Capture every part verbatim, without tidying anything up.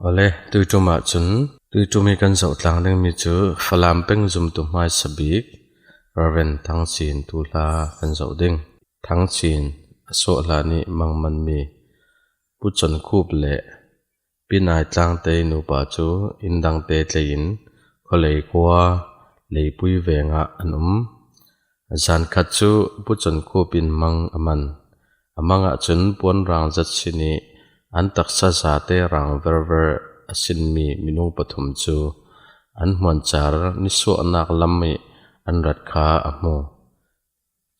Awle, tuiṭum ah cun, tuiṭum hi kan zoh tlang dingmi cu Falam peng zumtu hmaisa bik Reverend Thang Cin thuhla kan zoh ding. Thang Cin a suah hlan ih mangmanmi Pu Cun Khup le Pi Nai Tlang Tei nupa cu inn dangte tleiin khualei khua Leipui veng ah an um. Zan khat cu Pu Cun Khup in mang a man. A mang ahcun puanrang zat sin ih an taksa zate rang verver a sinmi minung pathum cu an hmuancar nisuahnak lam ih an rat kha a hmu.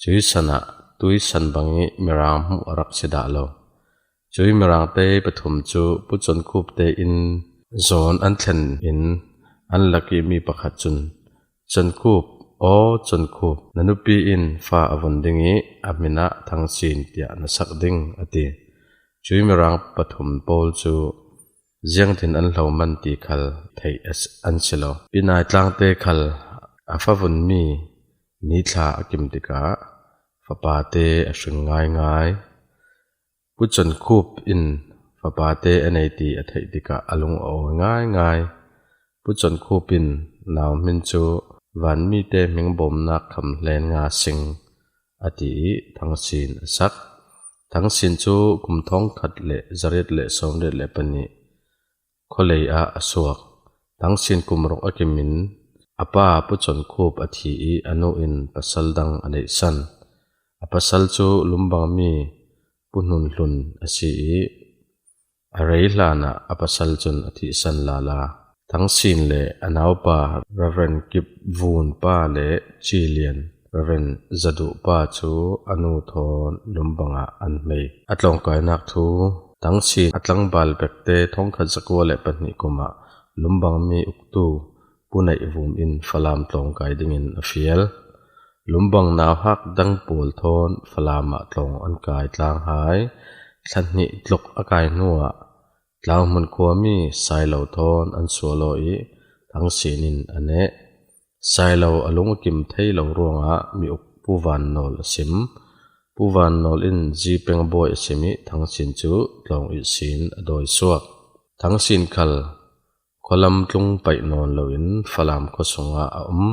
Cuih san ah tuih san bangih mirang hmuh a rak si dah lo. Cuih mirangte pathum cu Pu Cun Khup te inn zawn an thlen in an lak ih mi pakhat cun, "Cun Khup, aw Cun Khup, na nupi in fa a vun ding ih a hmin ah Thang Cin tiah na sak ding," a ti. Cuih mirang pathum pawl cu ziangtin an hlo man ti khal theih a si, an si lo. Pi Nai Tlang te khal a fa vunmi ni thla a kim tikah fapate a hring ngaingai. Pu Cun Khup in fapate a nei ti a theih tikah a lung a awi ngaingai. Pu Cun Khup in nau hmin cu vanmite hming bawmnak kham hlen nga sing a ti ih Thang Cin a sak. Thang Cin cu kum thongkhat le zariat le sawmriat le pahnih khualei ah a suak. Thang Cin kum ruk a kim in a pa Pu Cun Khup a thi ih a nu in pasal dang a neihsan. A pasal cu lumbangmi Pu Hnun Hlun a si ih a rei hlan ah a pasal cun a thihsan lala. Thang Cin le a naupa Reverend Kip Vun pa le Ci Lian, Reverend Zaduh pa cu a nu thawn lumbang ah an hmei. A tlawngkainak thu. Thang Cin a tlangval bekte thongkhat zakua le pahnih kum ah lumbangmi uktu Pu Naih Vum in Falam tlawng kai dingin a fial. Lumbang nauhak dang pawl thawn Falam ah tlawng an kai tlang hai. Thla hnih tluk a kai hnuah Tlanghmun khuami Sailo thawn an sual aw ih Thang Cin in a neh. Sailo a lung a kim thei lo ruangah mi uk Pu Van Nawl a sim. Pu Van Nawl in Zi Peng Bawi a sim ih Thang Cin cu tlawng ihsin a dawi suak. Thang Cin khal khualam tlung paih nawn loin Falam khua sungah a um.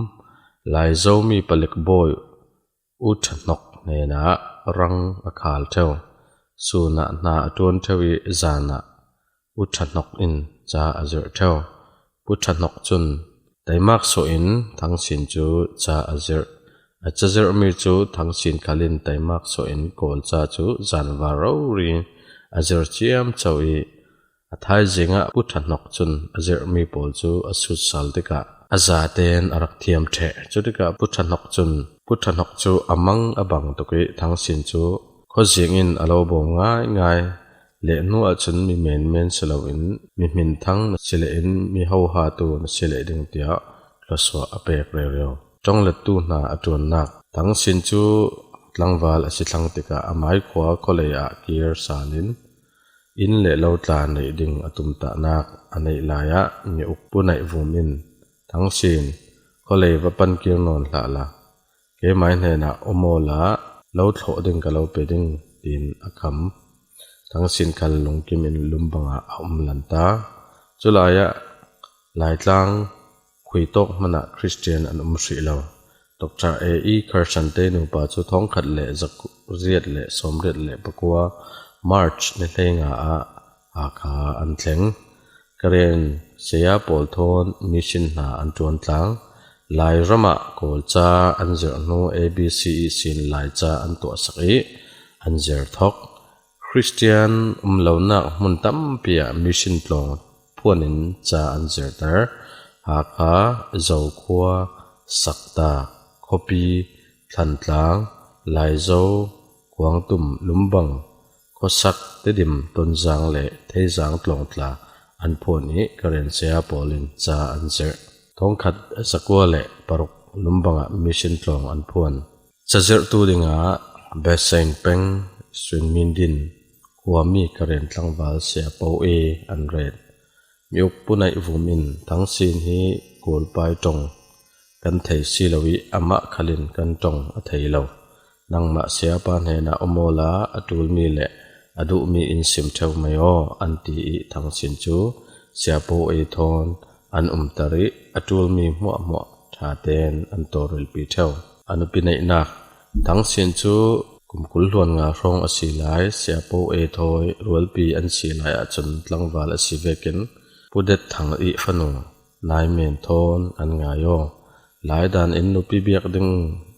Laizomi palik bawi U Ṭha Hnok hnenah rang a khal ṭheu. Sun ah hna a ṭuan ṭheu ih zan ah U Ṭha Hnok in ca a zirh ṭheu. Pu Ṭha Hnok cun taimak suahin Thang Cin cu ca a zirh. A ca zirhmi cu Thang Cin khal in taimak suahin Kawl ca cu zanvar rori a zir ciamco ih a thaizing ah Pu Ṭha Hnok cun a zirhmi pawl cu a sut sal tikah a zaten a rak thiam ṭheh. Cutikah Pu Ṭha Hnok cun, Pu Ṭha Hnok cu a mang a bang tuk ih Thang Cin cu khuazing in a lo bawm ngaingai. Lehhnu ahcun mi menmen si loin mi hminthang na si leh in mi hohatu na si leh ding tiah thluasuah a pek rero. Ṭonglettu hna a ṭuannak. Thang Cin cu tlangval a si thlang tikah a mai khua khualei ah kir sal in inn le lo tla neih ding a tumtahnak a neih lai ah mi uk Pu Naih Vum in, "Thang Cin, khualei va pan kir nawn hlah la, keimai hnenah um awla lo thlawh ding ka lo pe ding," tiin a kham. Thang Cin khal lungkim in lumbang ah a um lanta. Culai ah Laitlang khuitawk hmanh ah Khristian an um hrih lo. Doctor A E Carson te nupa cu thongkhat le zakriat le sawmriat le pakua March ni hleinga ah Hakha an thleng. Karen saya pawl thawn mission hna an ṭuan tlang. Lairam ah Kawl ca an zirh hnu A B C ihsin Lai ca an tuahsak ih an zir thok. Khristian um lonak hmun tampi ah mission tlawng phuan in ca an zirhter. Hakha, Zokhua, Sakta, Khuapi, Thlantlang, Laizo, Kuangtum, Lumbang, Khuasak, Tedim, Tonzang le Theizang tlawng tla an phuan ih Karen saya pawl in ca an zirh. Thongkhat zakua le paruk Lumbang ah mission tlawng an phuan. Cazirhtu dingah Besein peng Suin Min Din khuami Karen tlangval siapo e an ret. Mi uk Pu Naih Vum in, "Thang Cin hi Kawlpai ṭong kan thei si lo ih amah khal in kan ṭong a thei lo. Nangmah siapa hnenah um awla a ṭulmi le a duhmi in sim ṭheu mai aw," an ti ih Thang Cin cu Siapo ei thawn an umtar ih a ṭulmi hmuahhmuah ṭhate'n an tawlrilpi ṭheu. A nupi neihnak. Thangsin cu kum kul hluan nga hrawng a si lai, Siapo ei thawi rualpi an si lai ahcun tlangval a si vekin Pu Det Thang ih fanu Nai Men thawn an ngai aw. Laidan in nupi biak ding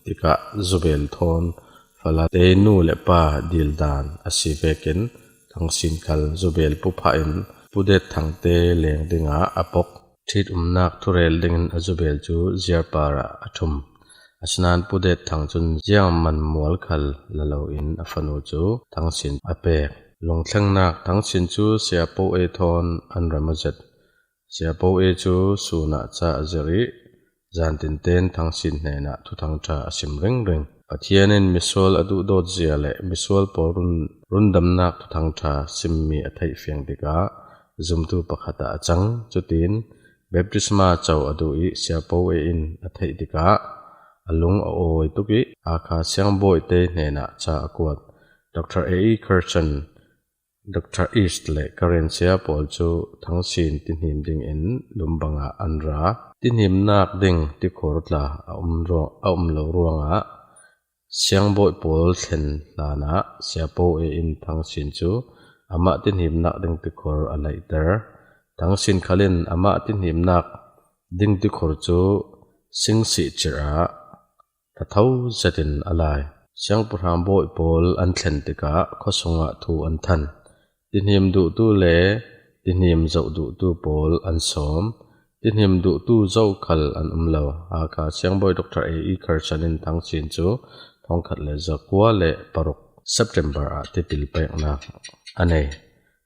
tikah Zubel thawn Fala te nu le pa dil dan a si vekin Thangsin khal Zubel pupha in Pu Det Thang te leng dingah a pok. Ṭhit umnak thurel dingin a Zubel cu ziarpar ah a ṭhum. Asinain Pu Det Thang cun ziangman mual khal la loin a fanu cu Thangsin a pek. Lungthlengnak. Thangsin cu Siapo ei thawn an rem aw zet. Siapo ei cu sun ah ca a zirh ih zantinten Thangsin hnenah Thuthang ṭha a sim ringring. Pathian in misual a duhdawt zia le misual pawl run, rundamnak Thuthang ṭha simmi a theih fiang tikah zumtu pakhat ah a cang. Cutin baptisma co a duh ih Siapo ei in a theih tikah a lung a awi tuk ih Hakha siangbawi te hnenah ca a kuat. Dr. A E Carson, Dr. East le Karen Sia pawl cu Thangsin tihnim dingin lumbang ah an ra. Tihnim nak ding tikhur tla a um ruang, a um lo ruangah siangbawi pawl thlen hlanah Siapo ei in Thangsin cu amah tihnim nak ding tikhur a laihter. Thangsin khal in amah tihnim nak ding tikhur cu singsih cirh ah thatho zetin a lai. Siangpahrang bawi pawl an thlen tikah khuasung ah thu an than. Tihnim duhtu le tihnim zoh duhtu pawl an sawm. Tihnim duhtu zoh khal an um lo. Hakha siangbawi Dr. A E Carson in Thangsin cu thongkhat le zakua le paruk September ah tipil peknak a nei.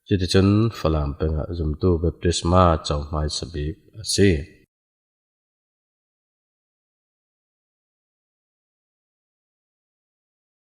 Cuticun Falam peng ah zumtu baptisma co hmaisa bik a si.